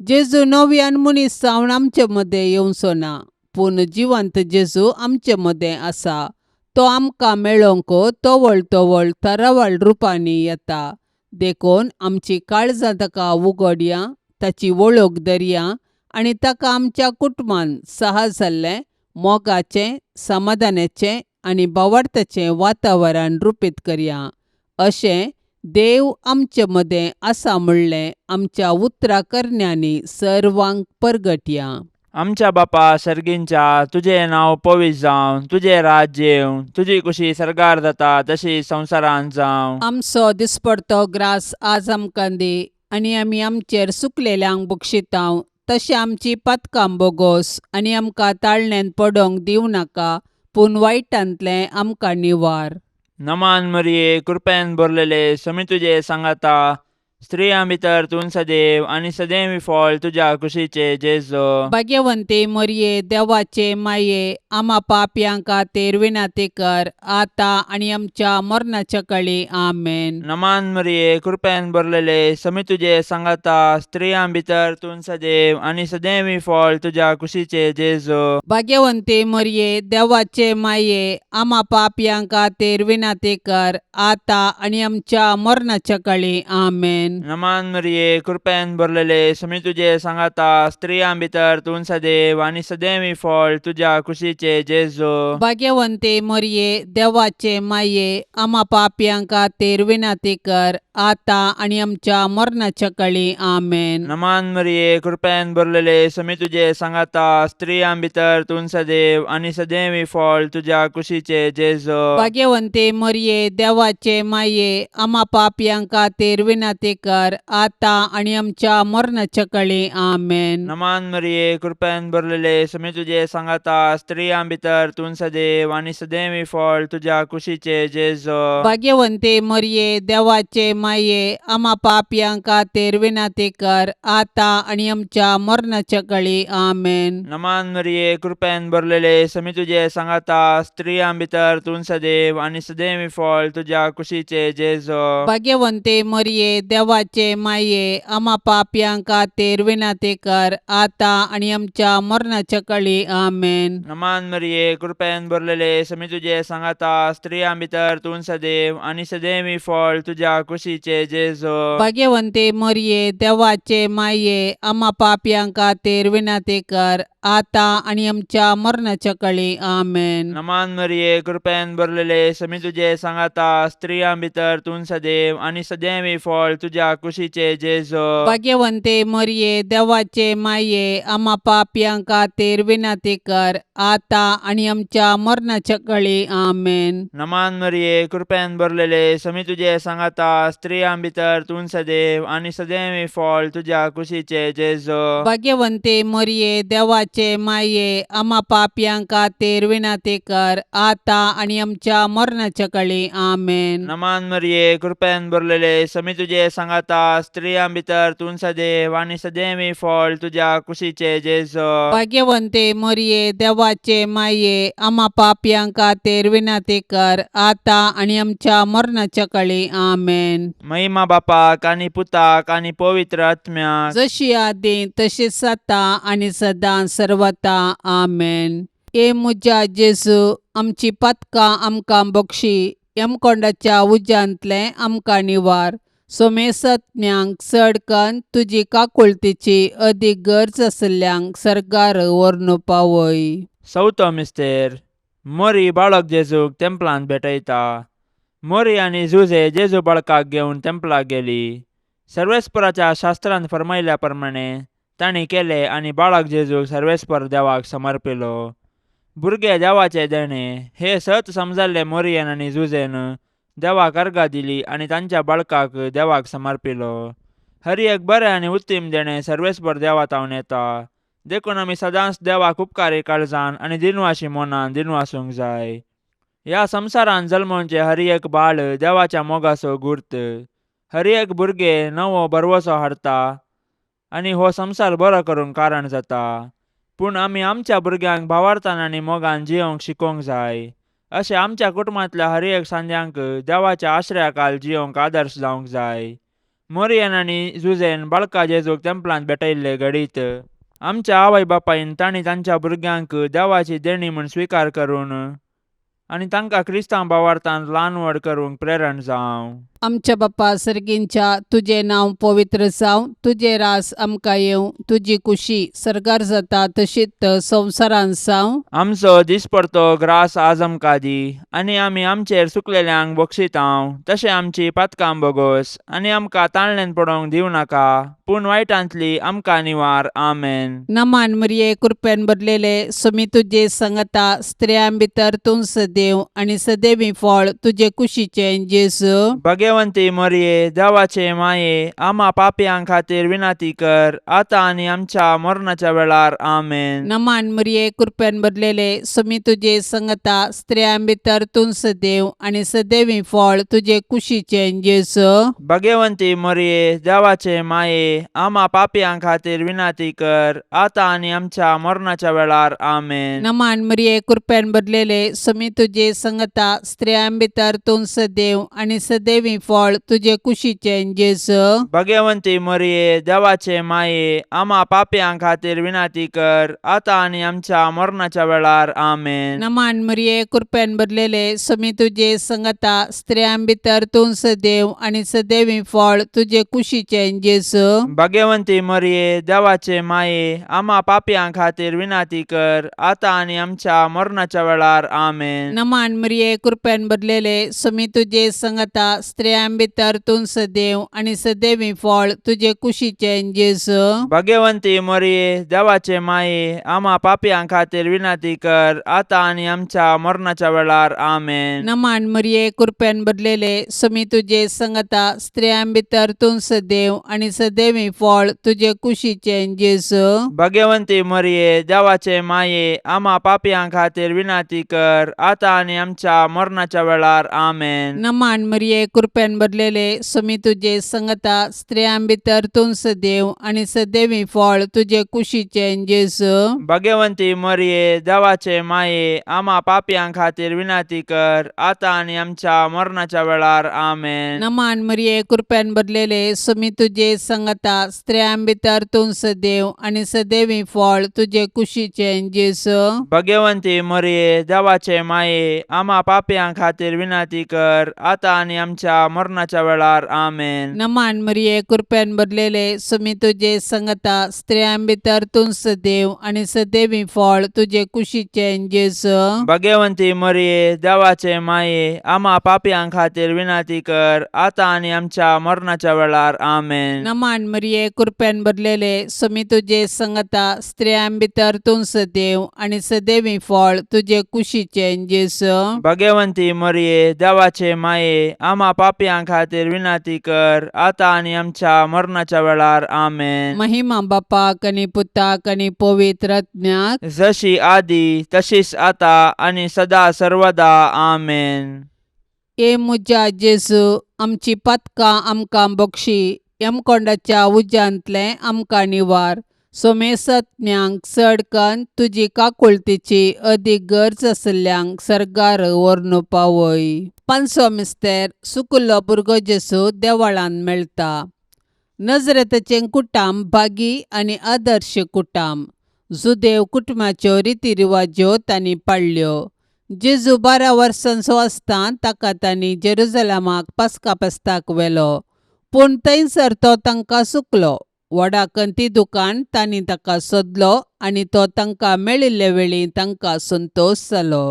Speaker 2: जेजू नव्यान मनीस जावन आमचे मदें येवचो ना, पूण जिवंत जेजू आमचे मदें आसा. तो आमकां मेळोवंक तवळ तवळ तरावळ रुपांनी येता. देखून आमची काळजां ताका उगडया, ताची वळख धरया आनी ताका आमच्या कुटुंबान सहज जाल्लें मोगाचें, समाधानाचें आनी भावार्थाचें वातावरण रुपीत करया. अशें देव आमचे मदें आसा म्हणलें आमच्या उतरा करण्यांनी सर्वांक परगटया.
Speaker 3: आमच्या बापा सर्गींच्या, तुजें नांव पवित्र जावं, तुजें राज्य येवं, तुजी कुशी सर्गार जाता तशी संवसारांत जावं.
Speaker 2: आमचो दिसपडतो ग्रास आज आमकां दी आनी आमी आमचेर सुकलेल्यांक बक्षितांव तशें आमची पातकां बोगोस आनी आमकां ताळण्यांत पडोंक दिवं नाका, पूण वायटांतलें आमकां निवार.
Speaker 3: नमान मरिये, कृपेन भरलेले, समी तुजे सांगाता, स्त्रियां भितर तूं सदैव आनी सदैव फळ तुज्या कुशीचे जेजो.
Speaker 2: भाग्यवंती मरिये, देवाचे माये, आमा पापयां खातीर विनंती कर आतां आनी आमच्या मरणाच्या कळी. आमेन.
Speaker 3: नमान मरिये, कृपेन भरलेले, समी तुजे सांगाता, स्त्रियां भितर तूं सदैव आनी सदैव फळ तुज्या कुशीचे जेजो.
Speaker 2: भाग्यवंती मरिये, देवाचे माये, आमा पापयां खातीर विनंती कर आतां आनी आमच्या मरणाच्या कळी. आमेन.
Speaker 3: नमान मरिये, कृपेन भरलेले, समी तुजे सांगाता, स्त्रियां भितर तूं सदैव आनी सदैव फळ तुज्या कुशीचे जेजो.
Speaker 2: भाग्यवंती मरिये, देवाचे माये, आमा पापयां खातीर विनंती कर आतां आनी आमच्या मरणाच्या कळी. आमेन.
Speaker 3: नमान मरिये, कृपेन भरलेले, समी तुजे सांगाता, स्त्रियां भितर तूं सदैव आनी सदैव फळ तुज्या कुशीचे जेजो.
Speaker 2: भाग्यवंती मरिये, देवाचे माये, आमा पापयां खातीर विनंती कर आतां आनी आमच्या मरणाच्या कळी. आमेन.
Speaker 3: नमान मरिये, कृपेन भरलेले, समी तुजे सांगाता, स्त्रियां भितर तूं सदैव आनी सदैव फळ तुज्या कुशीचे जेजो.
Speaker 2: भाग्यवंती मरिये, देवाचे माये, आमा पापयां खातीर विनंती कर आतां आनी आमच्या मरणाच्या कळी. आमेन.
Speaker 3: नमान मरिये, कृपेन भरलेले, समी तुजे सांगाता, स्त्रियां भितर तूं सदैव आनी सदैव फळ तुज्या कुशीचे जेजो.
Speaker 2: भाग्यवंती मरिये, देवाचे माये, आमा पापयां खातीर विनंती कर आतां आनी आमच्या मरणाच्या कळी. आमेन.
Speaker 3: नमान मरिये, कृपेन भरलेले, समी तुजे सांगाता, स्त्रियां भितर तूं सदैव आनी सदैव फळ तुज्या कुशीचे जेजो.
Speaker 2: भाग्यवंती मरिये, देवाचे माये, आमा पापयां खातीर विनंती कर आतां आनी आमच्या मरणाच्या कळी. आमेन.
Speaker 3: नमान मरिये, कृपेन भरलेले, समी तुजे सांगाता, स्त्रियां भितर तूं सदैव आनी सदैव फळ तुज्या कुशीचे जेजो.
Speaker 2: भाग्यवंती मरिये, देवाचे माये, आमा पापयां खातीर विनंती कर आतां आनी आमच्या मरणाच्या कळी. आमेन.
Speaker 3: नमान मरिये, कृपेन भरलेले, समी तुजे सांगाता, स्त्रियां भितर तूं सदैव आनी सदैव फळ तुज्या कुशीचे जेजो.
Speaker 2: भाग्यवंती मरिये, देवाचे माये, आमा पापयां खातीर विनंती कर आतां आनी आमच्या मरणाच्या कळी. आमेन.
Speaker 3: नमान मरिये, कृपेन भरलेले, समी तुजे सांगाता, स्त्रियां भितर तूं सदैव आनी सदैव फळ तुज्या कुशीचे जेजो.
Speaker 2: भाग्यवंती मरिये, देवाचे माये, आमा पापयां खातीर विनंती कर आतां आनी आमच्या मरणाच्या कळी. आमेन.
Speaker 3: महिमा बापाक आनी पुताक आनी पवित्र आत्म्याक,
Speaker 2: जशी आदीं तशीच आतां आनी सदां सर्वता. आमेन. हे म्हज्या जेजू, आमची पातकां आमकां बक्षी, यमकोंडाच्या उज्यांतलें आमकां निवार, सोमेसत्म्यांक चड कन्न तुजी काकुळतीची अदीक गरज आशिल्ल्यांक सर्गार व्हरून पावय.
Speaker 3: चवथो मिस्तेर. मोरी बाळक जेजूक तेंपलांत भेटयता. मोरी आनी जुजे जेजू बाळकाक घेवन तेंपलाक गेली. सर्वेस्पराच्या शास्त्रान फरमायल्या प्रमाणे तांणी केलें आनी बाळक जेजूक सर्वेस्पर देवाक समर्पिलो. भुरगे देवाचें देणें हें सत समजल्ले मोरयेन आनी जुजेन देवाक अर्गां दिली आनी तांच्या बाळकाक देवाक समर्पिलो. हर एक बरें आनी उत्तीम देणें सर्वेस्पर देवा तावन येता, देखून आमी सदांच देवाक उपकारी काळजान आनी दिनवाशी मनान दिनवासूंक जाय. ह्या संवसारांत जल्मोवचें हर एक बाळ देवाच्या मोगाचो गुर्त. हर एक भुरगें नवो भरवसो हाडटा आनी हो संवसार बरो करूंक कारण जाता. पूण आमी आमच्या भुरग्यांक भावार्थान आनी मोगान जियोवंक शिकोवंक जाय. अशें आमच्या कुटुंबांतल्या हर एक सांद्यांक देवाच्या आश्रयाखाल जियोवंक आदर्श जावंक जाय. मोरयेन आनी जुजेन बाळका जेजूक तेंपलांत भेटयल्ले घडीत आमच्या आवय बापायन तांणी तांच्या भुरग्यांक देवाची देणी म्हूण स्विकार करून आनी तांकां क्रिस्तांव भावार्थान ल्हान व्हड करूंक प्रेरण जावं.
Speaker 2: आमच्या बापा सर्गींच्या, तुजें नांव पवित्र जावं, तुजें रास आमकां येवं, तुजी कुशी सर्गार जाता तशीच संवसारांत जावं.
Speaker 3: आमचो दिसपडतो ग्रास आज आमकां दी आनी आमी आमचेर चुकलेल्यांक बक्षितांव तशें आमची पातकां बोगोस आनी आमकां ताळण्यान पडोवंक दिवं नाका, पूण वायटांतली आमकां निवार. आमेन.
Speaker 2: नमान मरिये, कृपेन भरलेले, सुमी तुजे संगता, स्त्रियां भितर तूं सदैव आनी सदैवी फळ तुजे कुशीचें जेजू.
Speaker 3: भगवंती मोरये, देवाचे माये, आमा पापयां खातीर विनंती कर, आतां आनी आमच्या मरणाच्या वेळार. आमेन.
Speaker 2: नमान मरिये, कृपेन भरलेले, सुमी तुजे संगता, स्त्रियां भितर तूं सदैव आनी सदैवी फळ तुजे कुशीचें जेजू.
Speaker 3: भगवंती मोरये, देवाचे माये, आमा पापयां खातीर विनंती कर, आतां आनी आमच्या मरणाच्या वेळार. आमेन.
Speaker 2: नमान मरिये, कृपेन भरलेले, सुमी तुजे संगता, स्त्रियां भितर तूं सदैव आनी सदैवी फळ तुजे कुशीचें जेजू.
Speaker 3: भगवंती मोरये, देवाचे माये, आमा पापयां खातीर विनंती कर, आतां आनी आमच्या मरणाच्या वेळार. आमेन.
Speaker 2: नमान मरिये, कृपेन भरलेले, सुमी तुजे संगता, स्त्रियां भितर तूं सदैव आनी सदैवी फळ तुजे कुशीचें जेजू.
Speaker 3: भगवंती मोरये, देवाचे माये, आमा पापयां खातीर विनंती कर, आतां आनी आमच्या मरणाच्या वेळार. आमेन.
Speaker 2: नमान मरिये, कृपेन भरलेले, सुमी तुजे संगता, स्त्रियां भितर तूं सदैव आनी सदैवी फळ तुजे कुशीचें जेजू.
Speaker 3: भगवंती मोरये, देवाचे माये, आमा पापयां खातीर विनंती कर, आतां आनी आमच्या मरणाच्या वेळार. आमेन.
Speaker 2: नमान मरिये, कृपेन भरलेले, सुमी तुजे संगता, स्त्रियां भितर तूं सदैव आनी सदैवी फळ तुजे कुशीचें जेजू.
Speaker 3: भगवंती मोरये, देवाचे माये, आमा पापयां खातीर विनंती कर, आतां आनी आमच्या मरणाच्या वेळार. आमेन.
Speaker 2: नमान मरिये, कृपेन भरलेले, सुमी तुजे संगता, स्त्रियां भितर तूं सदैव आनी सदैवी फळ तुजे कुशीचें जेजू.
Speaker 3: भगवंती मोरये, देवाचे माये, आमा पापयां खातीर विनंती कर, आतां आनी आमच्या मरणाच्या वेळार. आमेन.
Speaker 2: नमान मरिये, कृपेन भरलेले, सुमी तुजे संगता, स्त्रियां भितर तूं सदैव आनी सदैवी फळ तुजे कुशीचें जेजू.
Speaker 3: भगवंती मोरये, देवाचे माये, आमा पापयां खातीर विनंती कर, आतां आनी आमच्या मरणाच्या वेळार. आमेन.
Speaker 2: नमान मरिये, कृपेन भरलेले, सुमी तुजे संगता, स्त्रियां भितर तूं सदैव आनी सदैवी फळ तुजे कुशीचें जेजू.
Speaker 3: भगवंती मोरये, देवाचे माये, आमा पापयां खातीर विनंती कर, आतां आनी आमच्या मरणाच्या वेळार. आमेन.
Speaker 2: नमान मरिये, कृपेन भरलेले, सुमी तुजे संगता, स्त्रियां भितर तूं सदैव आनी सदैवी फळ तुजे कुशीचें जेजू.
Speaker 3: भगवंती मोरये, देवाचे माये, आमा पापयां खातीर विनंती कर, आतां आनी आमच्या मरणाच्या वेळार. आमेन.
Speaker 2: महिमा बापाक आनी पुताक आनी पवित्र आत्म्याक,
Speaker 3: जशी आदी तशीच आता आनी सदा सर्वदा. आमेन.
Speaker 2: ए म्हज्या जेजू, आमची पातकां आमकां बक्षी, यमकोंडाच्या उज्यांतलें आमकां निवार, सोमेसत्म्यांक चड कन्न तुजी काकुळतीची अदीक गरज आशिल्ल्यांक सर्गार व्हरून पावय. पांचवो मिस्तेर, सुकुल्लो भुरगो जेजू देवळांत मेळटा. नजरेताचें कुटाम भागी आनी आदर्श कुटाम. जुदेव कुटुंबाच्यो रिती रिवाज्यो तांणी पाळ्ळ्यो. जेजू 12 वर्सांचो आसतना ताका तांणी जेरुजलमाक पास्का फेस्ताक व्हेलो, पूण थंयसर तो तांकां चुकलो. व्हडा कंती दुकान तांणी ताका सोदलो आनी तो तांकां मेळिल्ले वेळी तांकां संतोश जालो.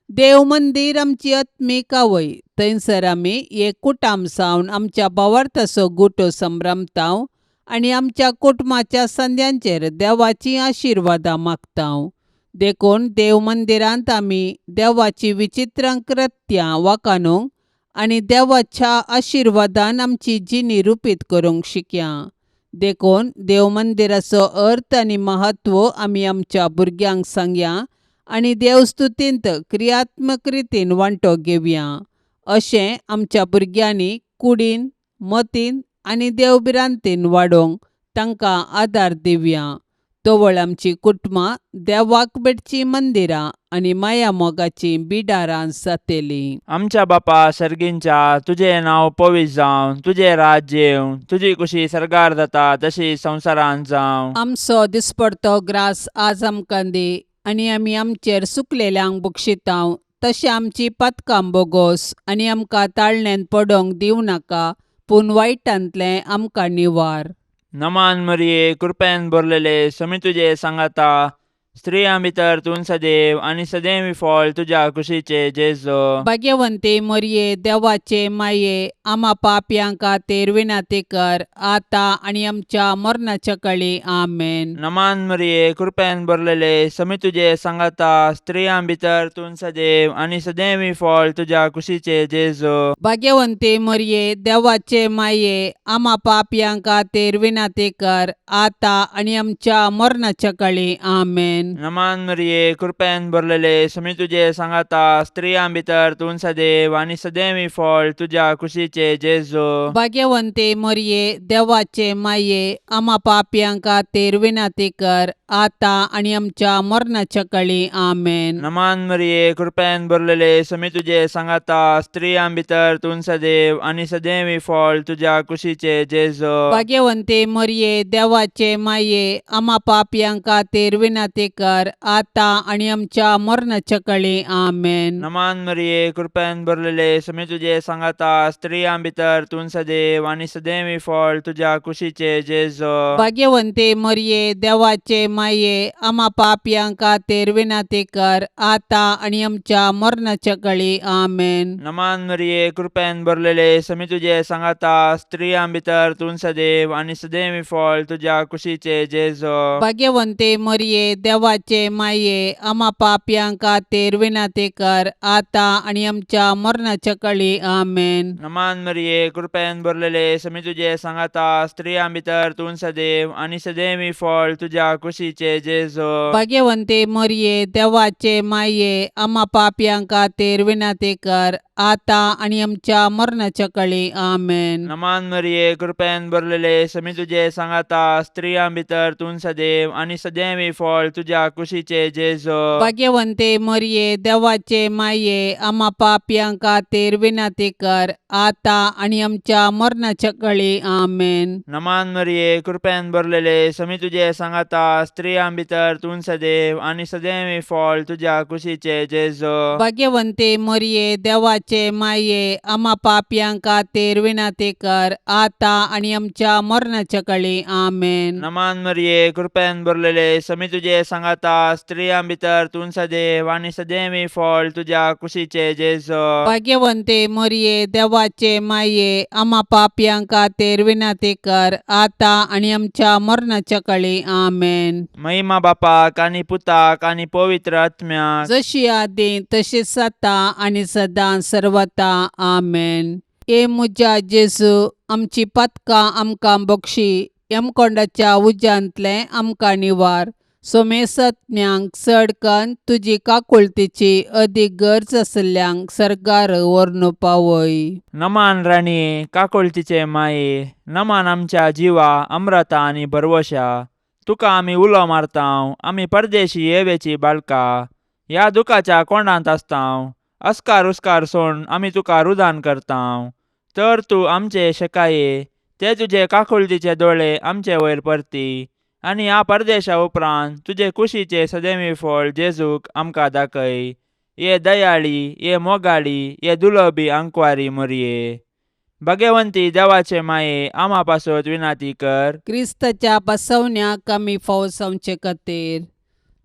Speaker 2: देव मंदीर आमची आत्मीक आवय, थंयसर आमी एक कुटाम जावन आमच्या भावार्थाचो गुटो संभ्रमताव आनी आमच्या कुटुंबाच्या संद्यांचेर देवाचीं आशिर्वादां मागता. देखून देव मंदिरांत आमी देवाची विचित्र कृत्यां वाखाणूंक आनी देवाच्या आशिर्वादान आमची जिणी रुपीत करूंक शिकया. देखून देव मंदिराचो अर्थ आनी म्हत्व आमी आमच्या भुरग्यांक सांगया आनी देवस्तुतींत क्रियात्मक रितीन वांटो घेवया. अशें आमच्या भुरग्यांनी कुडीन, मतीन आनी देवभिरांतीन वाडोवंक तांकां आदार दिवया. तवळ आमची कुटुंबां देवाक भेटचीं मंदिरां आनी माया मोगाचीं बिडारां जातलीं.
Speaker 3: आमच्या बापा सर्गींच्या, तुजें नांव पवित्र जावं, तुजें राज्य येवं, तुजी कुशी सर्गार जाता तशी संवसारांत जावं.
Speaker 2: आमचो दिसपडतो ग्रास आज आमकां दी आनी आमी आमचेर सुकलेल्यांक बक्षितांव तशें आमची पातकां बोगोस आनी आमकां ताळण्यांत पडोवंक दिवं नाका, पूण वायटांतलें आमकां निवार.
Speaker 3: नमान मरिये, कृपेन भरलेले, समी तुजे सांगाता, स्त्रियां भितर तूं सदैव आनी सदैव फळ तुज्या कुशीचे जेजो.
Speaker 2: भाग्यवंती मरिये, देवाचे माये, आमा पापयां खातीर विनंती कर, आतां आनी आमच्या मरणाच्या कळी. आमेन.
Speaker 3: नमान मरिये, कृपेन भरलेले, समी तुजे सांगाता, स्त्रियां भितर तूं सदैव आनी सदैव फळ तुज्या कुशीचे जेजो.
Speaker 2: भाग्यवंती मरिये, देवाचे माये, आमा पापयां खातीर विनंती कर, आतां आनी आमच्या मरणाच्या कळी. आमेन.
Speaker 3: नमान मरिये, कृपेन भरलेले, समी तुजे सांगाता, स्त्रियां भितर तूं सदैव आनी सदैव फळ तुज्या कुशीचे जेजो.
Speaker 2: भाग्यवंती मरिये, देवाचे माये, आमा पापयां खातीर विनंती कर, आतां आनी आमच्या मरणाच्या कळी. आमेन.
Speaker 3: नमान मरिये, कृपेन भरलेले, समी तुजे सांगाता, स्त्रियां भितर तूं सदैव आनी सदैव फळ तुज्या कुशीचे जेजो.
Speaker 2: भाग्यवंती मरिये, देवाचे माये, आमा पापयां खातीर विनंती कर, आतां आनी आमच्या मरणाच्या कळी. आमेन.
Speaker 3: नमान मरिये, कृपेन भरलेले, समी तुजे सांगाता, स्त्रियां भितर तूं सदैव आनी सदैव फळ तुज्या कुशीचे जेजो.
Speaker 2: भाग्यवंती मरिये, देवाचे माये, आमा पापयां खातीर विनंती कर, आतां आनी आमच्या मरणाच्या कळी. आमेन.
Speaker 3: नमान मरिये, कृपेन भरलेले, समी तुजे सांगाता, स्त्रियां भितर तूं सदैव आनी सदैव फळ तुज्या कुशीचे जेजो.
Speaker 2: भाग्यवंती मरिये, देवाचे माये, आमा पापयां खातीर विनंती कर, आतां आनी आमच्या मरणाच्या कळी. आमेन.
Speaker 3: नमान मरिये, कृपेन भरलेले, समी तुजे सांगाता, स्त्रियां भितर तूं सदैव आनी सदैव फळ तुज्या कुशीचे जेजो.
Speaker 2: भाग्यवंती मरिये, देवाचे माये, आमा पापयां खातीर विनंती कर, आतां आनी आमच्या मरणाच्या कळी. आमेन.
Speaker 3: नमान मरिये, कृपेन भरलेले, समी तुजे सांगाता, स्त्रियां भितर तूं सदैव आनी सदैव फळ तुज्या कुशीचे जेजो.
Speaker 2: भाग्यवंती मरिये, देवाचे माये, आमा पापयां खातीर विनंती कर, आतां आनी आमच्या मरणाच्या कळी. आमेन.
Speaker 3: नमान मरिये, कृपेन भरलेले, समी तुजे सांगाता, स्त्रियां भितर तूं सदैव आनी सदैव फळ तुज्या कुशीचे जेजो.
Speaker 2: भाग्यवंती मरिये, देवाचे माये, आमा पापयां खातीर विनंती कर, आतां आनी आमच्या मरणाच्या कळी. आमेन.
Speaker 3: नमान मरिये, कृपेन भरलेले, समी तुजे सांगाता, स्त्रियां भितर तूं सदैव आनी सदैव फळ तुज्या कुशीचे जेजो.
Speaker 2: भाग्यवंती मरिये, देवाचे माये, आमा पापयां खातीर विनंती कर, आतां आनी आमच्या मरणाच्या कळी. आमेन.
Speaker 3: महिमा बापाक आनी पुताक आनी पवित्र आत्म्याक,
Speaker 2: जशी आदी तशीच आतां आनी सदां सर्वता. आमेन. ए म्हज्या जेजू, आमची पातकां आमकां बक्षी, यमकोंडाच्या उज्यांतलें आमकां निवार, सोमेसत्म्यांक चड कन्न तुजी काकुळतीची अदीक गरज आशिल्ल्यांक सर्गार व्हरून पावय.
Speaker 3: नमान राणये, काकुळतीचे माये, नमान आमच्या जिवा अमृता आनी भरवशा, तुका आमी उलो मारतांव, आमी परदेशी येवेची बाळका, ह्या दुखाच्या कोंडांत आसतांव, अस्कार उस्कार सोड आमी तुका रुदान करतांव, तर तूं आमचे शेकाये ते तुजे काकुळतीचे दोळे आमचे वयर परती आनी ह्या परदेशा उपरांत तुजे कुशीचे सदैवी फळ जेजूक आमकां दाखय. ये दयाळी, ये मोगाळी, ये दुलबी आंकवारी मोरये, भगवंती देवाचे माये, आमा पासत विनाती कर.
Speaker 2: क्रिस्ताच्या बसवण्याक आमी फाव जावचे खातीर.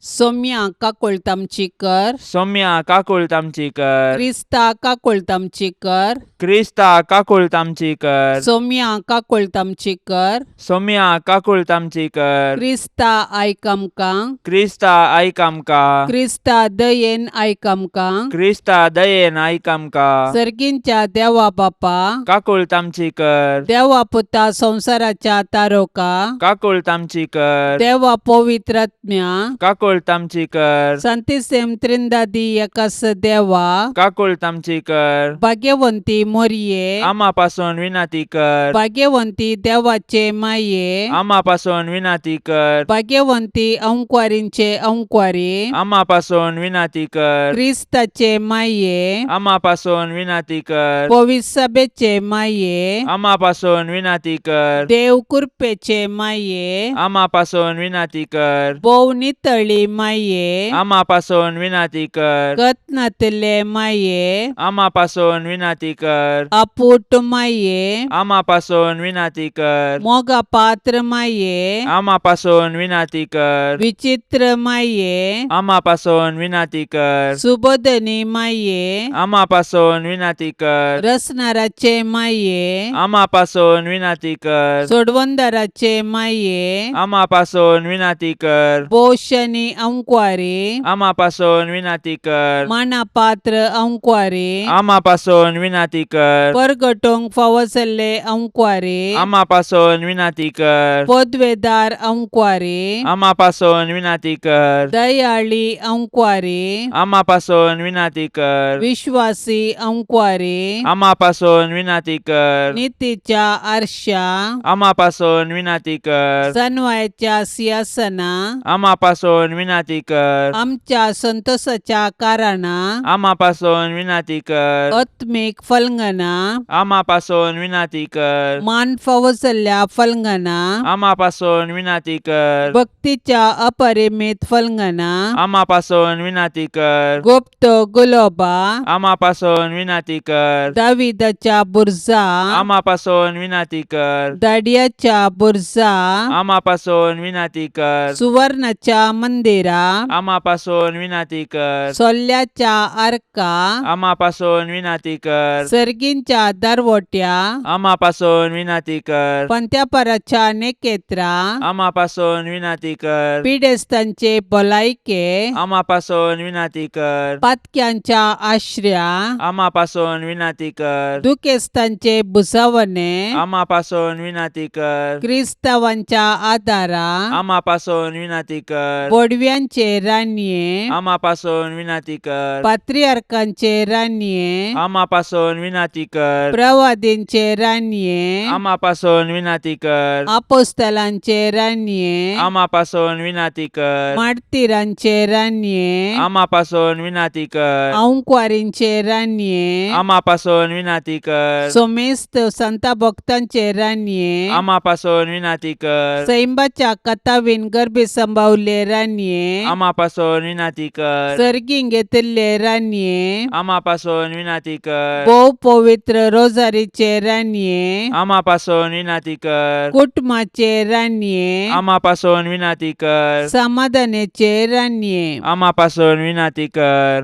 Speaker 2: सोम्या काकुळट आमची कर.
Speaker 3: सोम्या काकुळट आमची कर.
Speaker 2: क्रिस्ता काकुळट आमची कर.
Speaker 3: क्रिस्ता काकुळट आमची कर.
Speaker 2: सोम्या काकुळट आमची कर.
Speaker 3: सोम्या काकुळट आमची कर.
Speaker 2: क्रिस्ता आयक आमकां.
Speaker 3: क्रिस्ता आयक आमकां.
Speaker 2: क्रिस्ता दयेन आयक आमकां.
Speaker 3: क्रिस्ता दयेन आयक आमकां.
Speaker 2: सर्गींच्या देवा बापा,
Speaker 3: काकुळट आमची कर.
Speaker 2: देवा पुता संवसाराच्या तारोका,
Speaker 3: काकुळट आमची कर.
Speaker 2: देवा पवित्रात्म्या,
Speaker 3: काकुळट आमची कर.
Speaker 2: सांतिसेम त्रिंदादी एकास देवा,
Speaker 3: काकुळट आमची कर.
Speaker 2: भाग्यवंती मोरये,
Speaker 3: आमा पासून विनंती कर.
Speaker 2: भाग्यवंती देवाचे माये,
Speaker 3: आमा पासून विनंती कर.
Speaker 2: भाग्यवंती अंकवारींचे अंकवारी,
Speaker 3: आमा पासून विनंती कर.
Speaker 2: क्रिस्ताचे माये,
Speaker 3: आमा पासून विनंती कर.
Speaker 2: पविसभेचे माये,
Speaker 3: आमा पासून विनंती कर.
Speaker 2: देव कृपेचे माये,
Speaker 3: आमा पासून विनंती कर.
Speaker 2: भोव नितळी माये,
Speaker 3: आमा पासून विनंती कर.
Speaker 2: गत नातिल्ले माये,
Speaker 3: आमा पासून विनंती कर.
Speaker 2: आपूट माये,
Speaker 3: आमा पासून विनंती कर.
Speaker 2: मोगा पात्र माये,
Speaker 3: आमा पासून विनंती कर.
Speaker 2: विचित्र माये,
Speaker 3: आमा पासून विनंती कर.
Speaker 2: सुबोधनी माये,
Speaker 3: आमा पासून विनंती कर.
Speaker 2: रसनाराचे माये,
Speaker 3: आमा पासून विनंती कर.
Speaker 2: सोडवंदाराचे माये,
Speaker 3: आमा पासून विनंती कर.
Speaker 2: पोशनी अंकवारी,
Speaker 3: आमा पासून विनंती कर.
Speaker 2: माना पात्र अंकवारी,
Speaker 3: आमा पासून विनंती कर.
Speaker 2: परगटोंक फावो जाल्ले अंकवारी,
Speaker 3: आमा पासून विनंती कर.
Speaker 2: पदवेदार अंकवारी,
Speaker 3: आमा पासून विनंती कर.
Speaker 2: दयाळी अंकवारी,
Speaker 3: आमा पासून विनंती कर.
Speaker 2: विश्वासी अंकवारी,
Speaker 3: आमा पासून विनंती कर.
Speaker 2: नितीच्या आरशा,
Speaker 3: आमा पासून विनंती कर.
Speaker 2: सनवायच्या सिंहासना,
Speaker 3: आमा पासून विनंती कर.
Speaker 2: आमच्या संतोषाच्या कारणा,
Speaker 3: आमा पासून विनंती कर.
Speaker 2: आत्मीक फलंगना,
Speaker 3: आमा पासून विनंती कर.
Speaker 2: मान फावो जाल्ल्या फलंगना,
Speaker 3: आमा पासून विनंती कर.
Speaker 2: भक्तीच्या अपरिमित फलंगना,
Speaker 3: आमा पासून विनंती कर.
Speaker 2: गुप्त गुलोबा,
Speaker 3: आमा पासून विनंती कर.
Speaker 2: दाविदाच्या बुरजा,
Speaker 3: आमा पासून विनंती कर.
Speaker 2: दाडियाच्या बुरजा,
Speaker 3: आमा पासून विनंती कर.
Speaker 2: सुवर्णाच्या मंदिरा,
Speaker 3: आमा पासून विनंती कर.
Speaker 2: सोल्ल्याच्या आर्का,
Speaker 3: आमा पासून विनंती कर.
Speaker 2: सर्गींच्या दरवट्या,
Speaker 3: आमा पासून विनंती कर.
Speaker 2: पंत्यापराच्या नेकेत्रा,
Speaker 3: आमा पासून विनंती कर.
Speaker 2: पिडेस्तांचे भलायके,
Speaker 3: आमा पासून विनंती कर.
Speaker 2: पातक्यांच्या आश्र्या,
Speaker 3: आमा पासून विनंती कर.
Speaker 2: दुखेस्तांचे भुजावणे,
Speaker 3: आमा पासून विनंती कर.
Speaker 2: क्रिस्तावांच्या आदारा,
Speaker 3: आमा पासून विनंती कर.
Speaker 2: बोडव्यांचे रानये,
Speaker 3: आमा पासून विनंती कर.
Speaker 2: पात्रियार्कांचे रानये,
Speaker 3: आमा पासून विनंती कर.
Speaker 2: प्रवादींचे रानये,
Speaker 3: आमा पासून विनंती कर.
Speaker 2: आपोस्तलांचे रानये,
Speaker 3: आमा पासून विनंती कर.
Speaker 2: मार्तिरांचे रानये,
Speaker 3: आमा पासून विनंती कर.
Speaker 2: अंकवारींचे रानये,
Speaker 3: आमा पासून विनंती कर.
Speaker 2: सोमेस्त संता भक्तांचे रानये,
Speaker 3: आमा पासून विनंती कर.
Speaker 2: सैंबाच्या कथावीन गर्भी संभावले रानये,
Speaker 3: आमा पासून विनंती कर.
Speaker 2: सर्गीं घेतिल्ले रानये,
Speaker 3: आमा पासून विनंती कर.
Speaker 2: भोव पवित्र रोजारीचे रानये,
Speaker 3: आमा पासून विनंती कर.
Speaker 2: कुटुंबाचे रानये,
Speaker 3: आमा पासून विनंती कर.
Speaker 2: समाधानाचे रानये,
Speaker 3: आमा पासून विनंती कर.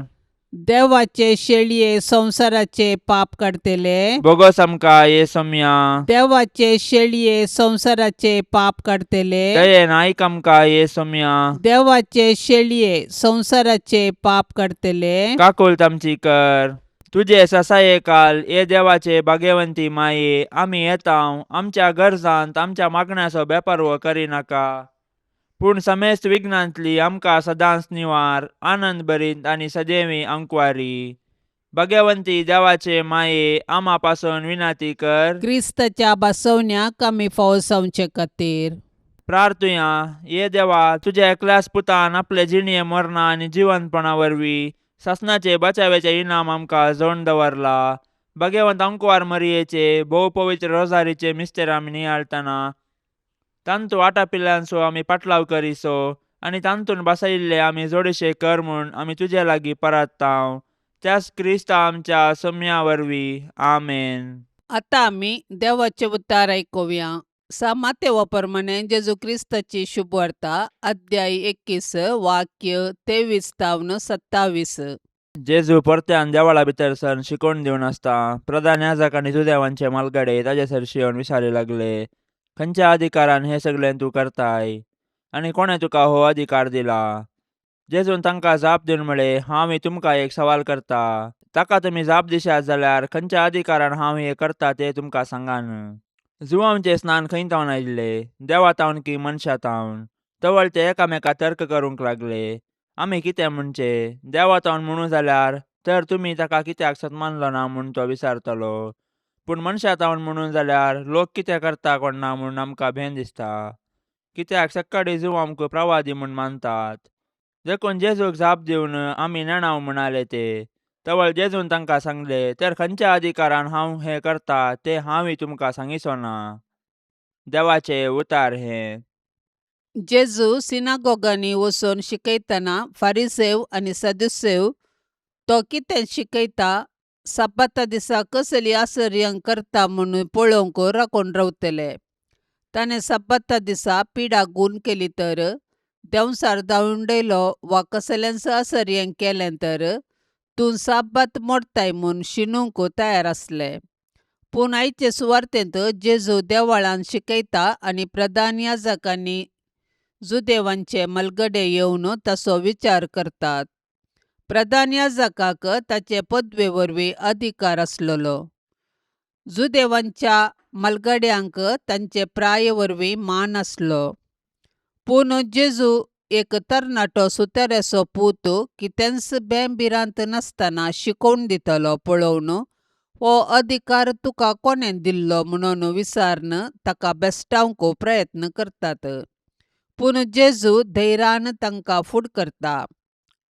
Speaker 2: देवाचे शेळये संवसाराचे पाप काडतले,
Speaker 3: बोगस आमकां ये सोम्या.
Speaker 2: देवाचे शेळये संवसाराचे पाप काडतले,
Speaker 3: दयेन आयक आमकां ये सोम्या.
Speaker 2: देवाचे शेळये संवसाराचे पाप काडतले,
Speaker 3: काकुळट आमची कर. तुजे ससाये काल ये देवाचे भाग्यवंती माये, आमी येता आमच्या गरजांत आमच्या मागण्याचो बेपारवो करिनाका, पूण समेस्त विघ्नांतली आमकां सदांच निवार, आनंद भरीत आनी सदैवी अंकवारी. भाग्यवंती देवाचे माये, आमा पासून विनंती कर.
Speaker 2: क्रिस्ताच्या बसवण्याक आमी फावो जावचे खातीर.
Speaker 3: प्रार्थुया. ये देवा, तुज्या एकल्याच पुतान आपले जिणये मरणा आनी जिवंतपणा वरवीं सासणाचे बचाव्याचे इनाम आमकां जोड दवरला. भाग्यवंत अंकवार मरियेचे भोव पवित्र रोजारीचे मिस्तेर आमी नियाळतना तांतू आटापिल्ल्यांचो आमी पाटलाव करिसो आनी तांतून बसयिल्ले आमी जोडशे कर म्हूण आमी तुजे लागीं परत्तांव, त्याच क्रिस्ता आमच्या सम्या वरवीं. आमेन.
Speaker 2: आतां आमी देवाचें उतार आयकुया. सा मातेवा प्रमाणे जेजू क्रिस्ताची शुभवार्ता अध्याय 21 वाक्य 23 तावन 27.
Speaker 3: जेजू परत्यान देवळा भितर सर शिकवण दिवन आसता प्रधान याजक आनी जुदेवांचे मालगडे ताजे सरशी येवन विचारी लागले, खंयच्या अधिकारान हें सगळें तूं करताय आनी कोणें तुका हो अधिकार दिला? जेजून तांकां जाप दिवन म्हळें, हांव तुमकां एक सवाल करता, ताका तुमी जाप दिशात जाल्यार खंयच्या अधिकारान हांव हें करता तें तुमकां सांगान. जुवांचें स्नान खंय तावन आयिल्लें, देवा तावन की मनशा तावन? तवळ ते एकामेका तर्क करूंक लागले, आमी कितें म्हणचें? देवा तावन म्हणू जाल्यार तर तुमी ताका कित्याक सन्मानलो ना म्हूण तो विचारतलो, पूण मनशा तावन म्हणून जाल्यार लोक कितें करता कोण ना म्हूण आमकां भेन दिसता, कित्याक सक्काळी जुंव आमकां प्रवादी म्हूण मानतात. देखून जेजूक जाप दिवन आमी नेणाव म्हणाले ते. तवळ जेजून तांकां सांगलें, तर खंयच्या अधिकारान हांव हें करता तें हांवूय तुमकां सांगिचो ना. देवाचें उतार हें.
Speaker 2: जेजू सिनागोगांनी वचून शिकयतना फारिसेव आनी सदुसेव तो कितें शिकयता, सब्बाता दिसा कसली आश्चर्यां करता म्हणून पळोवंक राखून रावतले. ताणें सब्बाता दिसा पिडा गूण केली तर, देंवचार धांवडयलो वा कसलेंच आश्चर्य केलें तर तूं सब्बात मोडताय म्हूण शिनूंक तयार आसले. पूण आयचे सुवार्तेंत जेजू देवळांत शिकयता आनी प्रधान याजकांनी जुदेवांचे मलगडे येवन ताचो विचार करतात. प्रधान याजकाक ताचे पदवे वरवीं अधिकार आसलेलो. जुदेवांच्या मलगड्यांक तांचे प्राये वरवीं मान आसलो. पूण जेजू एक तरणाटो सुतेऱ्याचो पूत कितेंच बें भिरांत नासतना शिकोवन दितलो पळोवन हो अधिकार तुका कोणें दिल्लो म्हणून विचारून ताका बेस्टावंक प्रयत्न करतात. पूण जेजू धैर्यान तांकां फूड करता.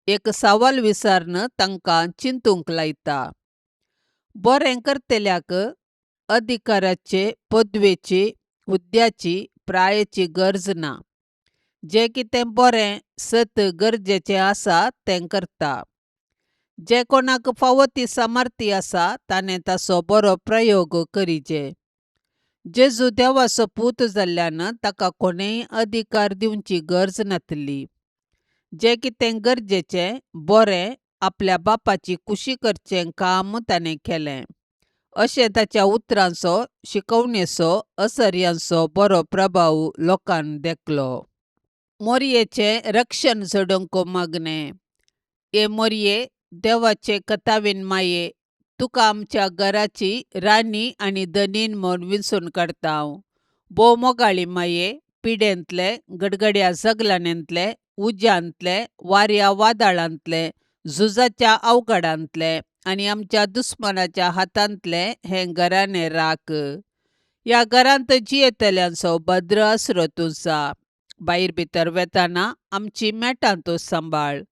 Speaker 2: एक सवाल विचारून तांकां चिंतूंक लायता. बरें करतल्याक अधिकाराचे, पदवेची, हुद्द्याची, प्रायेची गरज ना. जें कितें बरें सत गरजेचें आसा तें करता. जें कोणाक फावो ती सामर्थ्य आसा ताणें ताचो बरो प्रयोग करीजे. जेजू देवाचो पूत जाल्ल्यान ताका कोणेंय अधिकार दिवची गरज नातली. जें कितें गरजेचें बरें आपल्या बापाची खुशी करचें काम ताणें केलें. अशें ताच्या उतरांचो, शिकवणेचो, असर्यांचो बरो प्रभाव लोकान देखलो. मोरयेचें रक्षण जोडूंक मागणें. हे मोरये, देवाचे कथावीन माये, तुका आमच्या घराची राणी आनी धनीन म्हूण विंचून काडता हांव. भोव मोगाळी माये, पिडेंतले, गडगड्या जगलानेंतले, उज्यांतले, वाऱ्या वादळांतले, झुजाच्या अवघडांतले आनी आमच्या दुस्मानाच्या हातांतले हें घराणें राख. ह्या घरांत जियेतल्यांचो भद्र आसरो तूं जा. भायर भितर वेताना आमची मेटां तूं सांबाळ.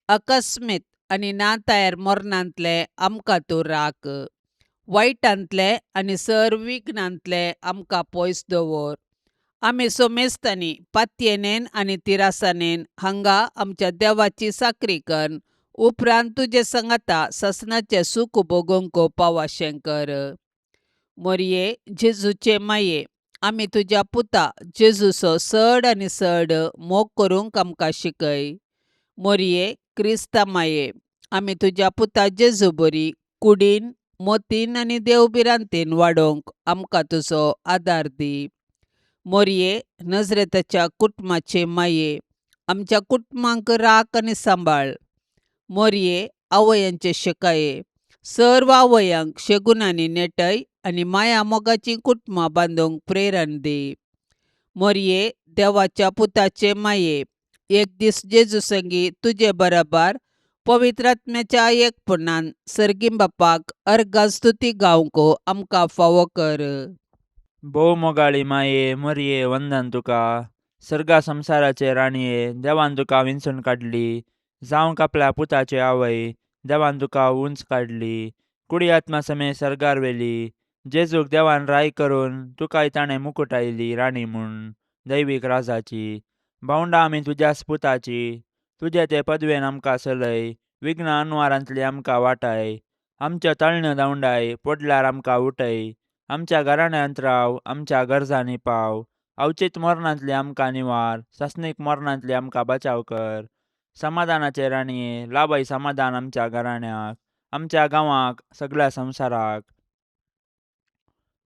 Speaker 2: अकस्मीत आनी ना तयार मरणांतले आमकां तूं राख. वायटांतले आनी सर विघ्नांतले आमकां पयस दवर. आमी सोमेस्तांनी पातयेनेन आनी तिरासानेन हांगा आमच्या देवाची चाकरी कर उपरांत तुजे सांगाता ससनाचें सूख भोगोवंक पावाशें कर. मोरये, जेजूचे माये, आमी तुज्या पुता जेजूचो चड आनी चड मोग करूंक आमकां शिकय. मोरये, क्रिस्ता माये, आमी तुज्या पुता जेजू बरी कुडीन, मोतीन आनी देव भिरांतीन वाडोवंक आमकां तुजो आदार दी. मोरये, नजरेताच्या कुटुंबाचे माये, आमच्या कुटुंबांक राख आनी सांबाळ. मोरये, आवयांचे शिकाये, सर्व आवयांक शेगुणांनी नेटय आनी माया मोगाचीं कुटुंबां बांदूंक प्रेरण दी. मोरये, देवाच्या पुताचे माये, एक दीस जेजू संगी तुजे बरोबर पवित्र आत्म्याच्या एकपणान सर्गीं बापाक अर्गां स्तुती गावंक आमकां फावो कर.
Speaker 3: भोव मोगाळी माये, मोरये, वंदन तुका. सर्गा संवसाराचे राणये, देवान तुका विंचून काडली, जावंक आपल्या पुताचे आवय, देवान तुका उंच काडली, कुडी आत्मा समे सर्गार व्हेली, जेजूक देवान राय करून तुकाय ताणें मुकुटायली राणी म्हूण दैवीक राजाची. भावंडां आमी तुज्याच पुताची, तुजे ते पदवेन आमकां चलय, विघ्न अनवारांतली आमकां वाटाय, आमच्यो ताळण्यो धांवडाय, पडल्यार आमकां उठय. आमच्या घराण्यांत राव, आमच्या गरजांनी पाव. अवचीत मरणांतली आमकां निवार, सासणीक मरणांतली आमकां बचाव कर. समाधानाचे राणये, लाभय समाधान आमच्या घराण्याक, आमच्या गांवाक, सगळ्या संवसाराक.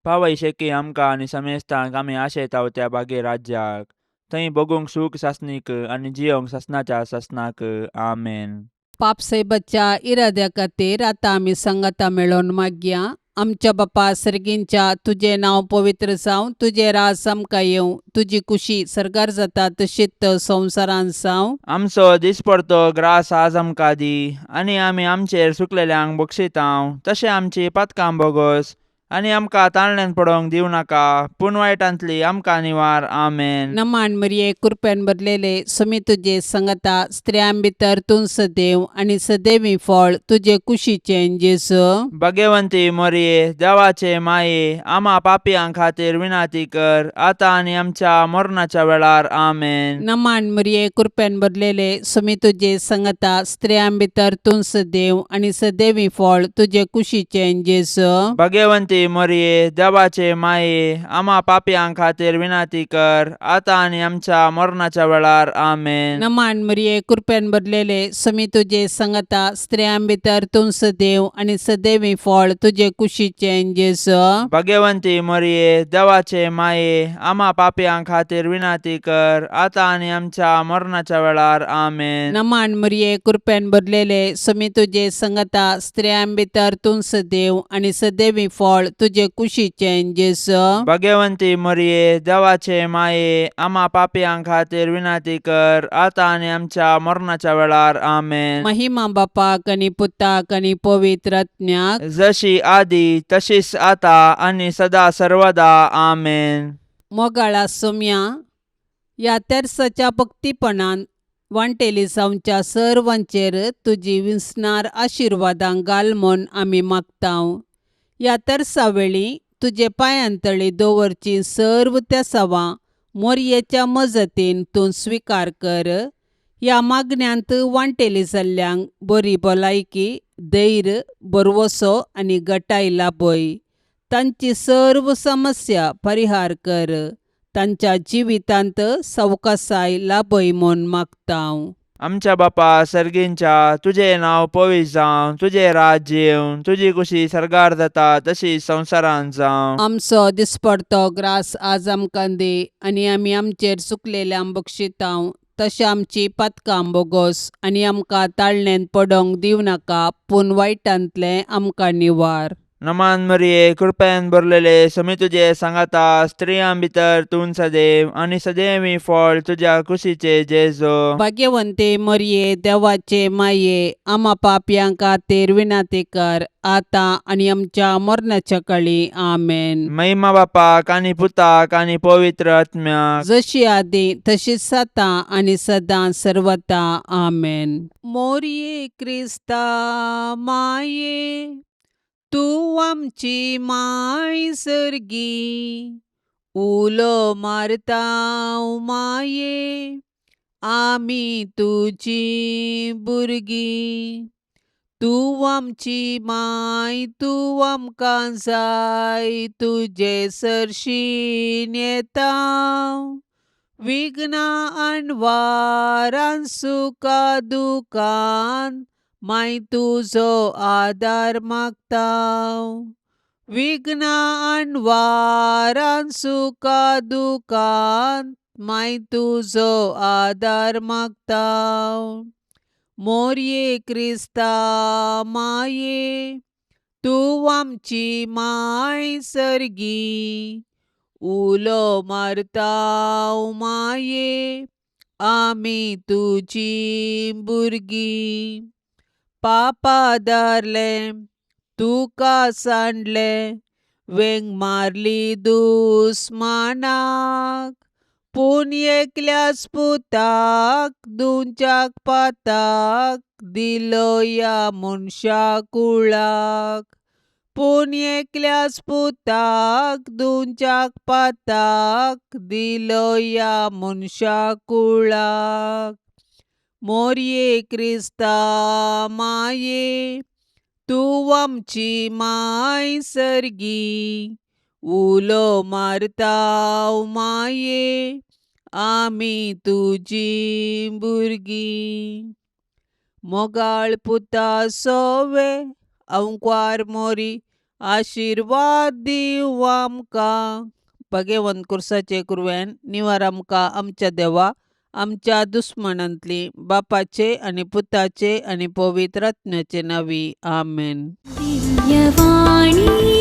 Speaker 3: पावय शेकी आमकां आनी समेस्तांक आमी आशेताव त्या बागे राज्याक, थंय भोगूंक सूख सासणीक आनी जियोंक सासणाच्या सासणाक. आमेन.
Speaker 2: पापसाहेबाच्या इराद्या खातीर आतां आमी सांगाता मेळोवन मागया. आमच्या बापा सर्गींच्या, तुजें नांव पवित्र जावं, तुजें राज आमकां येवं, तुजी कुशी सर्गार जाता तशीच संवसारांत जावं.
Speaker 3: आमचो दिसपडतो ग्रास आज आमकां दी, आनी आमी आमचेर सुकलेल्यांक बक्षितांव, तशें आमची पातकां बोगोस, आनी आमकां ताळण्यान पडोवंक दिवं नाका, पूण वायटांतली आमकां निवार. आमेन.
Speaker 2: नमान मरिये, कृपेन भरलेले, सुमी तुजे संगता, स्त्रियां भितर तूं सदैव आनी सदैवी फळ तुजे कुशीचें जेजू.
Speaker 3: भगवंती मोरये, देवाचे माये, आमा पापयां खातीर विनाती कर, आतां आनी आमच्या मरणाच्या वेळार. आमेन.
Speaker 2: नमान मरिये, कृपेन भरलेले, सुमी तुजे संगता, स्त्रियां भितर तूं सदैव आनी सदैवी फळ तुजे कुशीचें जेजू.
Speaker 3: भगवंती मोरये, देवाचे माये, आमा पापयां खातीर विनाती कर, आतां आनी आमच्या मरणाच्या वेळार. आमेन.
Speaker 2: नमान मरिये, कृपेन भरलेले, सुमी तुजे संगता, स्त्रियां भितर तूं सदैव आनी सदैवी फळ तुजे कुशीचें जेजू.
Speaker 3: भगवंती मोरये, देवाचे माये, आमा पापयां खातीर विनाती कर, आतां आनी आमच्या मरणाच्या वेळार. आमेन.
Speaker 2: नमान मरिये, कृपेन भरलेले, सुमी तुजे संगता, स्त्रियां भितर तूं सदैव आनी सदैवी फळ तुजे कुशीचें जेजू.
Speaker 3: भगवंती मोरये, देवाचे माये, आमा पापयां खातीर विनाती कर, आतां आनी आमच्या मरणाच्या वेळार. आमेन.
Speaker 2: महिमा बापाक आनी पुताक आनी पवित्र आत्म्याक,
Speaker 3: जशी आदी तशीच आता आनी सदा सर्वदा. आमेन.
Speaker 2: मोगाळा सोम्या, ह्या तेर्साच्या भक्तीपणान वांटेली जावच्या सर्वांचेर तुजी विसणार आशिर्वादां घाल म्हूण आमी मागतांव. ह्या तेर्सा वेळी तुजे पांयांतळी दवरची सर्व तेसावां मोरयेच्या मजतीन तूं स्विकार कर. ह्या मागण्यांत वांटेली जाल्ल्यांक बरी भलायकी, धैर्य, भरवसो आनी गटाय लाभय. तांची सर्व समस्या परिहार कर. तांच्या जिवितांत सवकासाय लाभय म्हूण मागतांव.
Speaker 3: आमच्या बापा सर्गींच्या, तुजें नांव पवित्र जावं, तुजें राज्य येवं, तुजी कुशी सर्गार जाता तशी संवसारांत जावं.
Speaker 2: आमचो दिसपडतो ग्रास आज आमकां दी, आनी आमी आमचेर चुकलेल्यांक बक्षितांव, तशें आमची पातकां बोगोस, आनी आमकां ताळणेंत पडोवंक दिवं नाका, पूण वायटांतलें आमकां निवार.
Speaker 3: नमान मरिये, कृपेन भरलेले, समी तुजे सांगाता, स्त्रियां भितर तूं सदैव आनी सदैवी फळ तुज्या कुशीचे जेजो.
Speaker 2: भाग्यवंते मरिये, देवाचे माये, आमा पापयां खातीर विनाती कर, आतां आनी आमच्या मरणाच्या काळी. आमेन.
Speaker 3: महिमा बापाक आनी पुताक आनी पवित्र आत्म्याक,
Speaker 2: जशी आदी तशीच आतां आनी सदां सर्वता. आमेन. मोरये क्रिस्ता माये, तूं आमची माय सर्गी, उलो मारता माये, आमी तुजी भुरगीं. तूं आमची माय, तूं आमकां जाय, तुजे सरशीन येता, विघ्नां अणवारान सुखा दुखान माय तुजो आदार मागता. विघ्नां अणवारान सुखा दुखान माय तुजो आदार मागता. मोरये क्रिस्ता माये, तूं आमची माय सर्गी, उलो मारता माये, आमी तुजी भुरगीं. पापा धरलें तुका सांडलें, वेंग मारली दुस्मानाक, पूण एकल्याच पुताक दुंच्याक पाताक दिलो ह्या मनशा कुळाक. पूण एकल्याच पुताक दुंच्याक पाताक दिलो ह्या मनशा कुळाक. मोरये क्रिस्ता माये, तूं आमची माय सर्गी, उलो मारताव माये आमी तुजी भुरगीं. मोगाळ पुता सोवे अंकवार मोरी आशिर्वाद दिवं आमकां. भगेवंत कुर्साचे कुरव्यान निवार आमकां आमच्या देवा आमच्या दुस्मनांतली बापाचे आनी पुताचे आनी पवित्र आत्म्याचे नांवी. आमेन.
Speaker 1: दिव्यवाणी.